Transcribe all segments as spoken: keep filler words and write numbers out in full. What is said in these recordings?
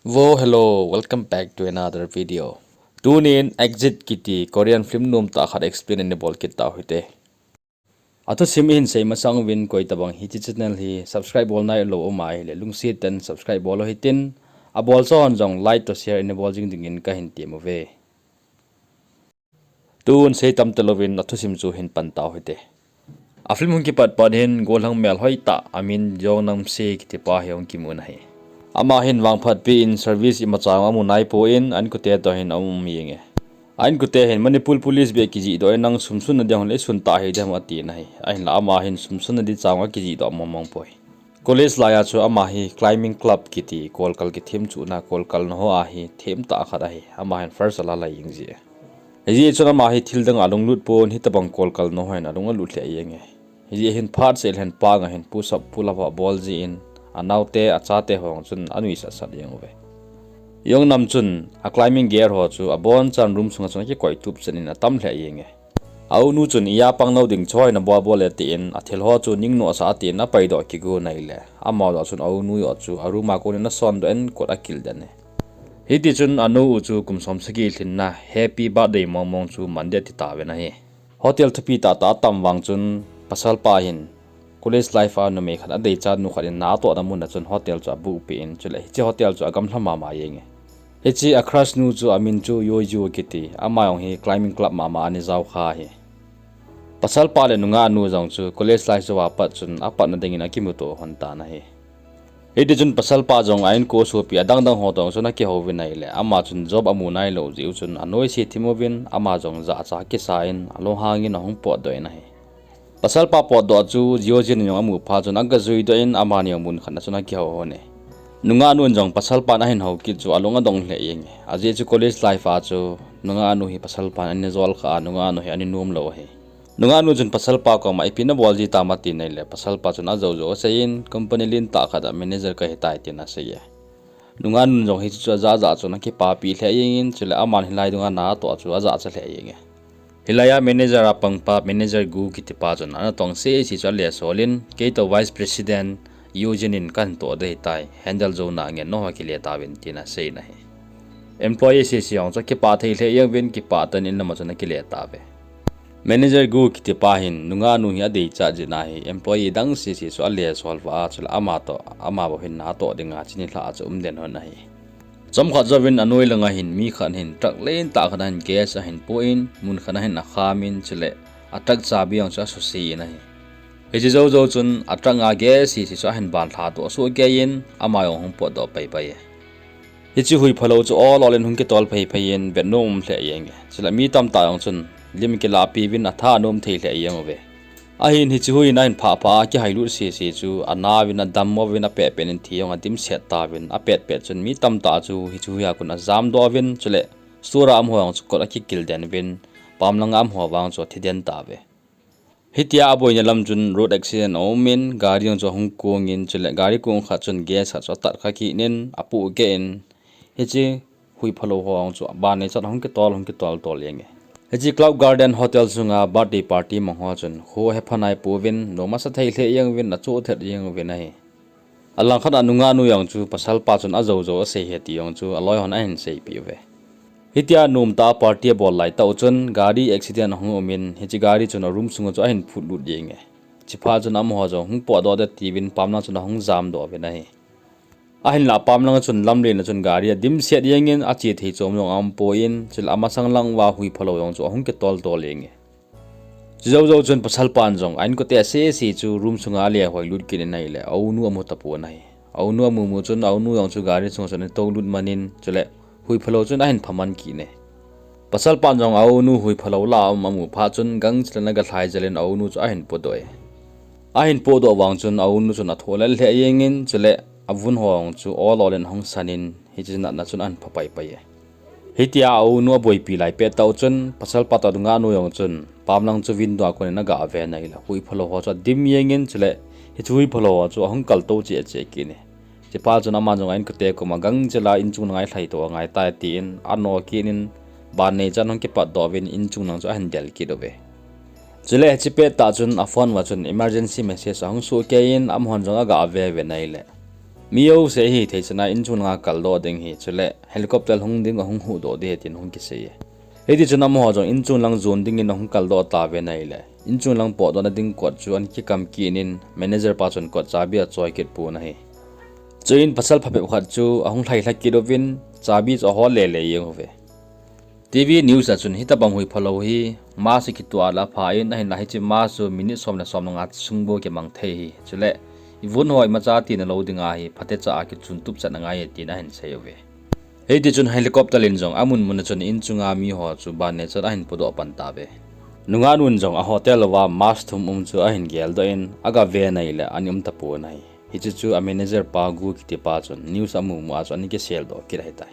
Wo, hello, welcome back to another video. Tunin Exit kiti Korean film nom tah khat explain in bol kit tau hite. Athusim ihin sei masang uvin koi tabang hiche channel hi subscribe bol nailou um ahile lungset tah in subscribe bol u hitin, abol sahon jong like toh share in bol jing dingin kahin tem uve. Tun sei tam talouvin athusim chu hin pan tau hite. A film hung kipat pat hin gollhang melhoi tah amin Jong Nam Se kiti pa hi hung kimun ahi. Ama hin vangphat pi in service imacha amu naipon a inkote toh hin aum jenge. A inkote hin Manipur Police beh kijih doh in nang sum sunna ding hon le sun tah hidem atin ahi. Ahinla ama hin sum sunna ding chang akijih doh mong mong poi. College lai a chu ama hi climbing club kiti kolkal kithemchuhna kolkal na ho a hi them tah khat ahi. Ama hin first ala lai jing ji. Hijeh chun ama hi thil dang a lunglut pon hitabang kolkal na ho hin alung alut lheh jenge. Hijeh hin phat seh leh hin pang a hin push up pull up abol jin anaote achate ho chun anuisat sat jeng uve. Jong Nam chun a climbing gear ho chu abonchan room sunga chun akikoi tup chan in atam lheh jenge. A unu chun iya pang lou ding choi nabol bol e tin athil ho chu ningnoh sah atin apaidoh kigon ahile. Amaho chun a unu joh chu a room a konin ason doh in kot akil den e. Hitichun anu u chu kum som sagi lhinna happy birthday mong mong chu Monday ati tauvin ahi. Hotel thupi tah tah atam vang chun pasal pa hin college life a numei khat adeichat nu khat in na atohna mun a chun hotel chu abuh peh in chule hiche hotel chu agamlha mama jenge. Hiche a crush nu chu amin chu Yoju kiti, ama jong hi climbing club mama ana jao kha ahi. Pasal pa le nungah nu jong chu college life jou a pat chun apatna dingin akimuto lhon tan ahi. Hitichun pasal pa jong a inko sopi adang dang ho toh chun akihouvin ahile, ama chun job amu nailou jeh u chun anoise thim uvin, ama jong jahcha kisa in alunghang in ahung potdoh in ahi. Pasal pa potdoh chu Yoju in jong amu phat chun agajui doh in amani jong mun khat na chun akihou lhon e. Nungah nun jong pasal pan ahin hou kit chu alung adong lheh jenge. Ajeh chu college life a chu nungah nu hi pasal pan ana jol kha a, nungah nu hi ana nom lou ahi. Nungah nu chun pasal pa koma ipi nabol ji tam atin ahile, pasal pa chun ajou jou asei in company lentah khat a manager kahitai tin asei e. Nungah nun jong hiche chu ajah jah chun akipapi lheh jengin chule aman hilai dunga na atoh chu ajahcha lheh jenge. Hilai a manager a pangpa manager Gu kiti pa chun ana tong sese chu alesol in, kei toh vice president Yoju in kahin toh ding ahitai, handle jouna ngen nangho kile tauvin tin asei in ahi. Employee sese jong chu akipah thei lheh jeng uvin kipah tah in in lam a chun akile tauve. Manager Gu kiti pa hin nungah nu hi adeichat jeh in ahi, employee dang sese chu alesol uva chule ama toh, ama bou hin na atoh dinga chuni lhah a chu um den lhon ahi. Chomkhat jouvin anoi langa hin mi khat hin truck lentah khat a hin gas ahin po in, mun khat a hin akham in chule a truck chabi jong chu asuse in ahi. Hiche jou jou chun a truck a gas sese chu ahin ban lha doh sohkei in ama jong ahung potdoh pai pai e. Hiche hui phalou chu ol ol in hung kitol phei phei in vetnom um lheh jenge. Chule mi tamtah jong chun lim kilahpi uvin atha anom thei lheh jeng uve. Ahin hiche hui in ahin phah phah a kihailut sese chu anauvin adammo uvin apet pet in thi jong adimset tauvin apet pet chun mi tamtah chu hiche hui a kon ajamdoh uvin chule store a umho jong chu kot akikil den uvin pamlanga umho vang chu athi den tauve. Hitia aboina lam chun road accident aumin gari jong chu ahung kong in chule gari kong khat chun gas khat chu atat kha kit in apoh geh in hiche hui phalou ho jong chu ban neichan ahung kitol, ahung kitol tol jenge. Hiche Cloud Garden Hotel sunga birthday party mang ho chun kho hepha naipouvin nom asa thei lheh jeng uvin achoh thet jeng uvin ahi. Alangkhat a nungah nu jong chu pasal pa chun ajou jou asei ahi ti jong chu aloi hon ahin seipeh uve. Hitia nomtah a party abol lai tah u chun gari accident ahung umin hiche gari chun a room sunga chu ahin phutlut jenge. Chuphat chun amaho jong hung potdoh ding atiuvin pamlang chun ahung jamdoh uvin ahi. Ahinla pamlanga chun lamlen a chun gari adimset jengin ache thei chom jong aumpoi in chule amasang lang uva hui phalou jong chu ahung kitol tol jenge. Chujou jou chun pasal pan jong a inkote sese chu room sunga alehoi lut kit in ahile a unu amu tapon ahi. A unu amu mu chun a unu jong chu gari sunga chun atoulut man in chule hui phalou chun ahin phaman kit e. Pasal pan jong a unu hui phalou lah a um amu phat chun gangchel in agalhai jel in a unu chu ahin podoh e. Ahin podoh vang chun a unu chun athoh lel lheh jengin chule avun ho jong chu ol ol in ahung san in hiche natna chun ahin pha pai pai e. Hitia a unu aboipi lai pet tah u chun pasal pa toh nungah nu jong chun pamlang chu window a konin aga ve in ahile hui phalou ho chu adim jengin chule hiche hui phalou ho chu ahung kaltou cheh cheh kit e. Chuphat chun aman jong a inkote koma gangchel a inchung nang a ilhai tou angai tai tin ano kit in ban neichan ahung kipatdoh uvin inchung nang chu ahin del kit uve. Chule hiche pettah chun a phone uva chun emergency message ahung sohkei in amahon jong aga ve uvin ahile Mi jouse hi thei chana inchung langa kaldoh ding ahi, chule helicopter hung ding ahung huhdoh ding ahi tin hung kisei e. Hiti chun amaho jong inchung lang jon dingin ahung kaldoh tauvin ahile, inchung lang potdohna ding kot chu ana kikam kit in manager pa chun kot chabi achoi kit pon ahi. Chuin pasal phabep khat chu ahung lhailha kit uvin chabi chu ahol lele jeng uve. TV news a chun hitabang hui phalou hi mask kituah le apha in, ahinla hiche mask chu minute som le som le nga sung bou kimang thei ahi. Chule ivon ho imacha tina lou dinga hi phatecha a kichun tup chan angai e tin ahin sei uve. Hiti chun helicopter in jong amun mun a chun inchunga miho chu ban ne chun ahin pudoh pan tauve. Nungah nun jong a hotel uva mask thum um chu ahin geldoh in agave in ahile ana um tapon ahi. Hiche chu a manager pa Gu kiti pa chun news amu mu a chu ana kiseldoh kit ahitai.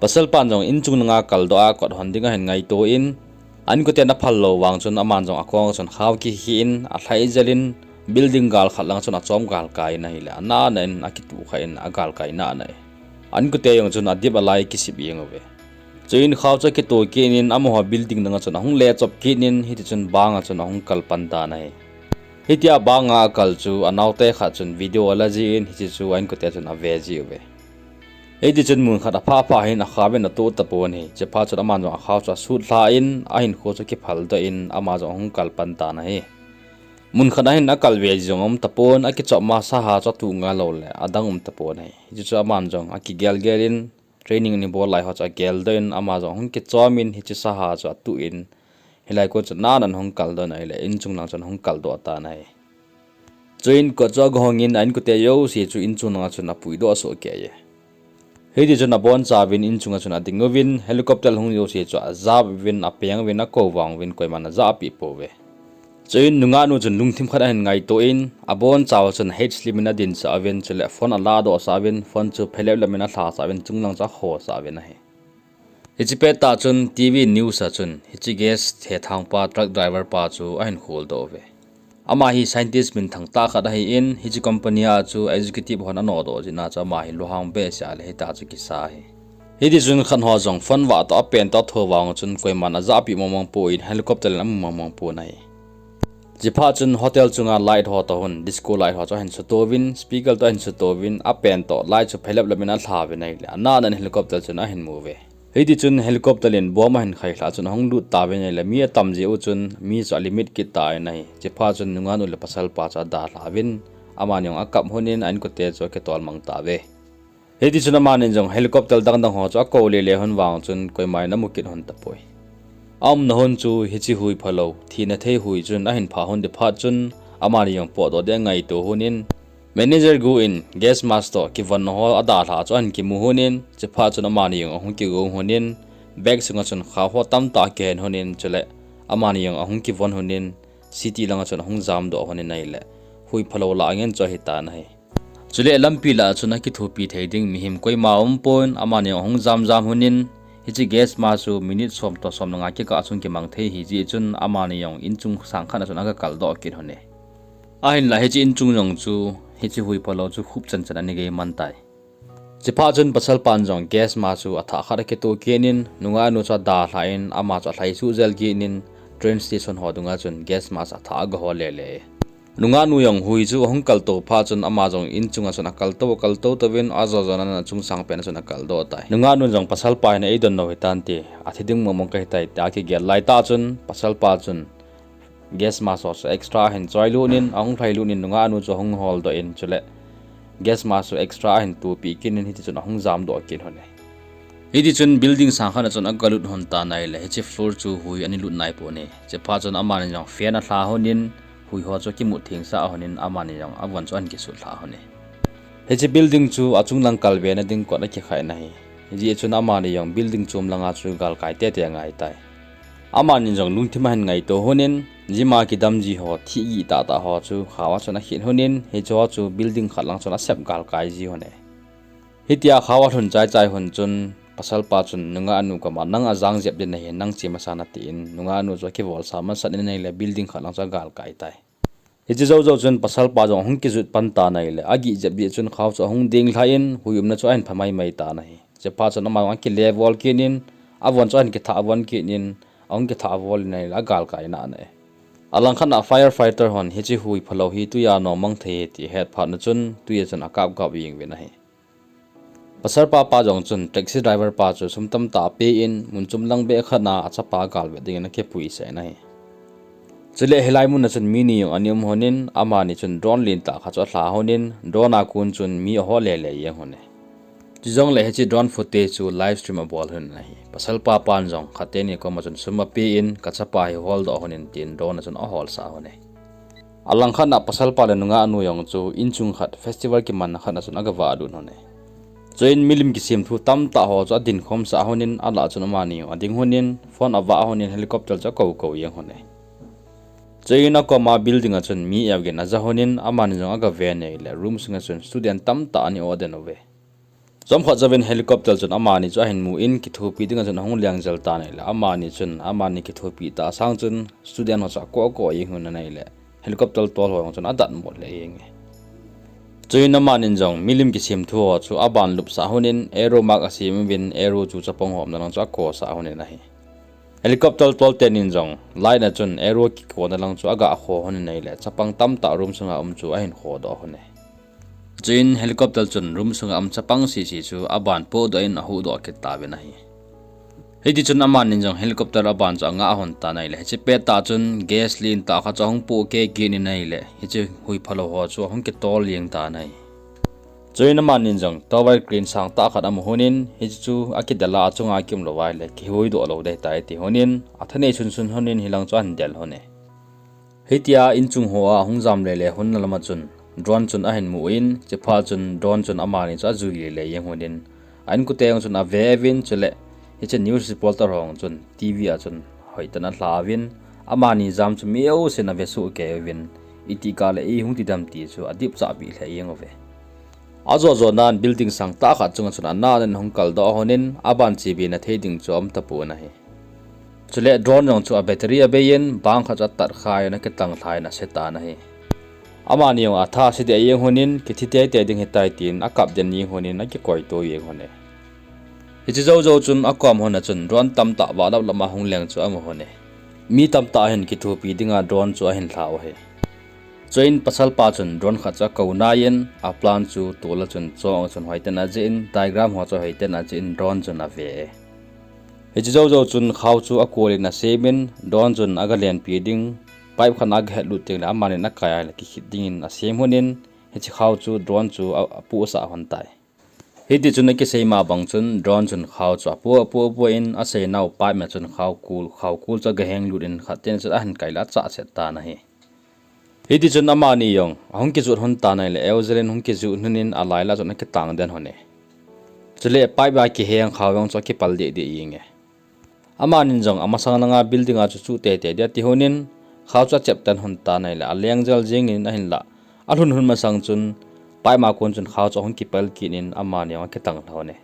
Pasal pan jong inchung langa kaldoh a kot hon ding ahin ngaito in, a inkoten aphal lou vang chun aman jong akong a chun khao kikhi in alhai jel in building gal khat lang chun achom galkai in ahile, ana ana in akituh kha in agalkai nana e. A inkote jong chun adip alai kisip jeng uve. Chuin khao chu akito kit in amaho building dang a chun ahung lechop kit in hiti chun bang a chun ahung kal pan tan ahi. Hitia bang a akal chu anaote khat chun video ala jin hiche chu a inkote chun ave ji uve. Hiti chun mun khat apha pha hin akhao in atoh tapon ahi. Chuphat chun aman jong akhao chu asut lha in ahinkho chu akiphaldoh in ama jong ahung kal pan tan ahi. Mun khat a hin akal ve ji jong um tapon, akichop ma saha chu atuh ngal lou le adang um tapon ahi. Hiche chu aman jong akigel gel in training ana bol lai ho chu ageldoh in ama jong ahung kichom in hiche saha chu atuh in hilai kon chu ana ana hung kaldoh in ahile inchung lang chun ahung kaldoh tan ahi. Chuin kot chu agahong in a inkote jouse chu inchung langa chun apuidoh soh kei e. Hiti chun abonchauvin inchunga chun ading uvin helicopter hung jouse chu ajap uvin apeng uvin akou vang uvin koiman ajahpeh pouve. Chuin nungah nu chun lungthim khat ahin ngaito in abonchauva chun H slim in adinsah uvin chule phone aladohsah uvin phone chu phelep lep in alhasah uvin chunglang chu akhosah uvin ahi. Hiche pettah chun TV news a chun hiche gas thethang pa truck driver pa chu ahin kholdoh uve. Ama hi scientist minthang tah khat ahin hiche company a chu executive hon anodoh jeh a chu ama hi lunghang behseh a le hitia chu kisa ahi. Hiti chun khat ho jong phone vah toh apen toh atho vang chun koiman ajahpeh mong mong pon helicopter in amu mong mong pon ahi. Chuphat chun hotel chunga light ho toh hin disco light ho chu ahin sutouvin speaker toh ahin sutouvin apen toh light chu phelep lep in alha uvin ahile ana ana in helicopter chun ahin mu uve. Hiti chun helicopter in bomb ahin khailhah chun ahung lut tauvin ahile mi atam jeh u chun mi chu alimit kit tan ahi. Chuphat chun nungah nu le pasal pa chu adalhah uvin amani jong akap lhon in a inkote chu akitol mang tauve. Hiti chun amani jong helicopter dang dang ho chu akou lele lhon vang chun koiman amu kit lhon tapoi. Aumna lhon chu hiche hui phalou thina thei hui chun ahin phah lhon ding phat chun amani jong potdoh ding angaito lhon in manager Gu in gas mask toh kivon ho adalhah chu ahin kimu lhon in chuphat chun amani jong ahung kigong lhon in bag sunga chun khao ho tamtah akihen lhon in chule amani jong ahung kivon lhon in city langa chun ahung jamdoh lhon in ahile hui phalou lah ngen chu ahitan ahi. Chule lampi lah a chun akithopi thei ding mihem koima aumpon amani jong ahung jam jam lhon in hiche gas mask chu minute som toh som le nga kikah a chun kimang thei ahijeh chun amani jong inchung sang khat a chun aga kaldoh kit lhon e. Ahinla hiche inchung jong chu hiche hui phalou chu khup chan chan ana gei man tai. Chuphat chun pasal pan jong gas mask chu athah khat akitoh kit in nungah nu chu adalhah in ama chu alhaisuh jel kit in train station ho dunga chun gas mask athah agahol lele e. Nungah nu jong hui chu ahung kaltou phat chun ama jong inchunga chun akaltou akaltou touvin ajo jo nan achung sang pen a chun akaldoh tai. Nungah nu jong pasal pa hin eidon lou hitante, athi ding mong mong kahitai tia akigel laitah chun pasal pa chun gas mask ho chu extra ahin choilut in ahung lhailut in nungah nu chu ahung holdoh in chule gas mask chu extra ahin tupeh kit in hiti chun ahung jamdoh kit lhon e. Hiti chun building sang khat a chun agalut lhon tan ahile hiche floor chu hui ana lut naipon e. Chuphat chun amani jong fan alha lhon in hui ho chu akimut thengsah lhon in amani jong avon chu ahin kisut lha lhon e. Hiche building chu achung lang kalvena ding kot akikhaina ahi. Hijeh chun amani jong building chom langa chu galkai tete angaitai. Amani jong lungthim ahin ngaito lhon in jima kidam ji ho thih gih tah tah ho chu khao a chun akhin lhon in hiche ho chu building khat lang chun asep galkai ji lhon e. Hitia khao alhun chai chai lhon chun pasal pa chun nungah nu koma nang ajang jep ding nahi nang che masa in atin nungah nu chu akivolsa masat in ahile building khat lang chu agalkai tai. Hiche jou jou chun pasal pa jong ahung kijut pan tan ahile agih jep jeh chun khao chu ahung ding lhai in hui umna chu ahin pha mai mai tan ahi. Chuphat chun ama jong akile vol kit in avon chu ahin kithah von kit in ahung kithah vol in ahile agalkai nana e. Alangkhat a firefighter hon hiche hui phalou hi tui a nom mang thei ti ahet phat un chun tui a chun akap kap jeng uvin ahi. Pasal pa pa jong chun taxi driver pa chu sum tamtah ape in mun chom lang beh khat a achapa agalvet dingin akipui sah in ahi. Chule hilai mun a chun mi ni jong ana um lhonin, amani chun drone lentah khat chu alha lhonin, drone a kon chun mi ahol le le jeng lhon e. Chujongle hiche drone footage chu live stream abol lhon in ahi. Pasal pa pan jong khat teni koma chun sum ape in, kachapa hi holdoh lhonin tin drone a chun ahol sah lhon e. Alangkhat a pasal pa le nungah nu jong chu inchung khat festival kimanna khat a chun agavah lut lhon e. Chuin milim kisemthu tamtah ho chu adin khom sah lhonin, alah chun amani jong ading lhonin, phone avah lhonin helicopter chu akou kou jeng lhon e. Chuin akoma building a chun mi eugin aja lhonin, amani jong agave in ahile room sunga chun student tamtah ana o den uve. Chomkhat jouvin helicopter chun amani chu ahin mu in, kithopi dinga chun ahung leng jel tan ahile, amani chun amani kithopi tah sang chun student ho chu akou kou jeng lhon in ahile, helicopter tol ho jong chun adat mot lheh jeng e. Chuin amanin jong milim kisemthu ho chu aban lup sah lhonin, arrow mark asem uvin, arrow chu chapang ho umna lang chu ako sah lhonin ahi. Helicopter tol tenin jong light a chun arrow kikona lang chu aga kho lhonin ahile, chapang tamtah room sunga um chu ahin khodoh lhon e. Chuin helicopter chun room sunga um chapang sese chu aban podoh in ahuhdoh kit tauvin ahi. Hitichun amanin jong helicopter aban chu angah lhon tan ahile, hiche pettah chun gas lentah khat chu ahung pohkeh kit in ahile, hiche hui phalou ho chu ahung kitol jeng tan ahi. Chuin amanin jong tower crane sangtah khat amu lhonin, hiche chu akidel a achunga kium lou ahile kihuhdoh lou ding ahitai ti lhonin, athanei sunsun lhonin hilang chu ahin del lhon e. Hitia inchung hoa ahung jam le le lhonna lama chun drone chun ahin mu in, chuphat chun drone chun amani chu ajui le le jeng lhonin, a inkote jong chun ave uvin, chule hiche news reporter ho jong chun TV a chun hoitah in alha uvin, amani jam chu mi jousen ave sohkei uvin, itih kah le ihung tidem ti chu adipchah peh lheh jeng uve. Ajo jo nan building sangtah khat chunga chun anah in ahung kaldoh lhonin, aban chebena thei ding chu aum tapon ahi. Chule drone jong chu a battery abei in, bang khat chu atat khai in akitang lhai in ase tan ahi. Amani jong atha se deh jeng lhonin, kithi teitei ding ahitai tin akap den jeng lhonin akikoito jeng lhon e. Hiche jou jou chun akom lhon a chun drone tamtah vahlap lama hung leng chu amu lhon e. Mi tamtah hin kithopi dinga drone chu ahin lha u ahi. Chuin pasal pa chun drone khat chu akou nai in, a plan chu tol a chun chong a chun hoitah in ajih in, diagram ho chu hoitah in ajih in drone chun ave e. Hiche jou jou chun khao chu akol in asem in, drone chun agalenpi ding, pipe khat a agahet lut tengle amanin akai ahile kikhit dingin asem lhonin, hiche khao chu drone chu a, apohsah lhon tai. Hitichun akisei ma bang chun drone chun khao chu apoh, apoh, apoh in, aseinau pipe ma chun khao kol, khao kol chu agaheng lut in khat teni chun ahin kai le achah chet tan ahi. Hitichun amani jong ahung kijot lhon tan ahile, Eugene hung kijot lhonin alai lah chun akitang den lhon e. Chule pipe a kiheng khao jong chu akipal deh deh jeng e. Amanin jong amasang langa building a chu chuh teitei ding ati lhonin, khao chu achep tan lhon tan ahile, aleng jel jengin ahinlah, alhun lhun masang chun pipe a kon chun khao chu ahung kipal kit in amani jong akitang lhon e.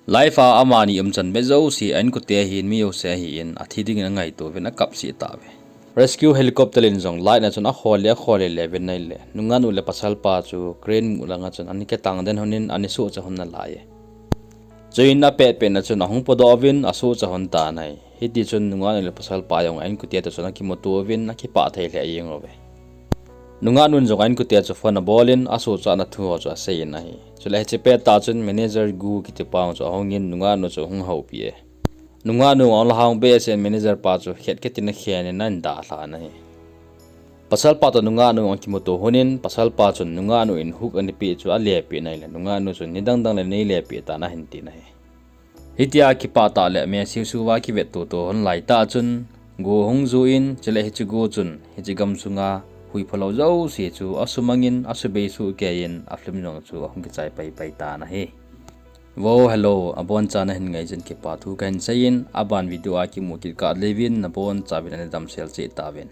Live a amani umchan beh jouse, a inkote ahin, mi jouse ahin, athi dingin angaito uvin akap seh tauve. Rescue helicopter in jong light na chun akhol le akhol le le uvin ahile, nungahnu le pasalpa chu crane mol langa chun ana kitang den lhonin ana sohcha lhon nalai e. Chuin apet pet na chun ahung podoh uvin asohcha lhon tan ahi. Hitichun nungahnu le pasalpa jong a inkote toh chun akimuto uvin akipah thei lheh jeng uve. Nungahnun jong a inkote chu phone abol in asohchahna thu ho chu asei in ahi. Chule hiche pettah chun manager Gu kitipa chu ahungin nungahnu chu ahung houpi e. Nungahnu ahung lhung behseh in manager pa chu khet kit in akhen in ahin dalha in ahi. Pasalpa toh nungahnu akimuto lhonin pasalpa chun nungahnu in hook anapeh chu alepeh in ahile nungahnu chun nidang dang le neilepeh tan ahin tin ahi. Hitia kipah tah le meh siu siu va kivet toto lhon laitah chun Gu ahung ju in, chule hiche Gu chun hiche gamsunga hui phalou jouse chu asumangin asubei sohkei in a film jong chu ahung kichai paipai tan ahi. Vo, hello, abonchan nahin ngai jeh in kipa thu kahin sei in, aban video a kimu kit kah le uvin nabonchauvin ana damsel cheh tauvin.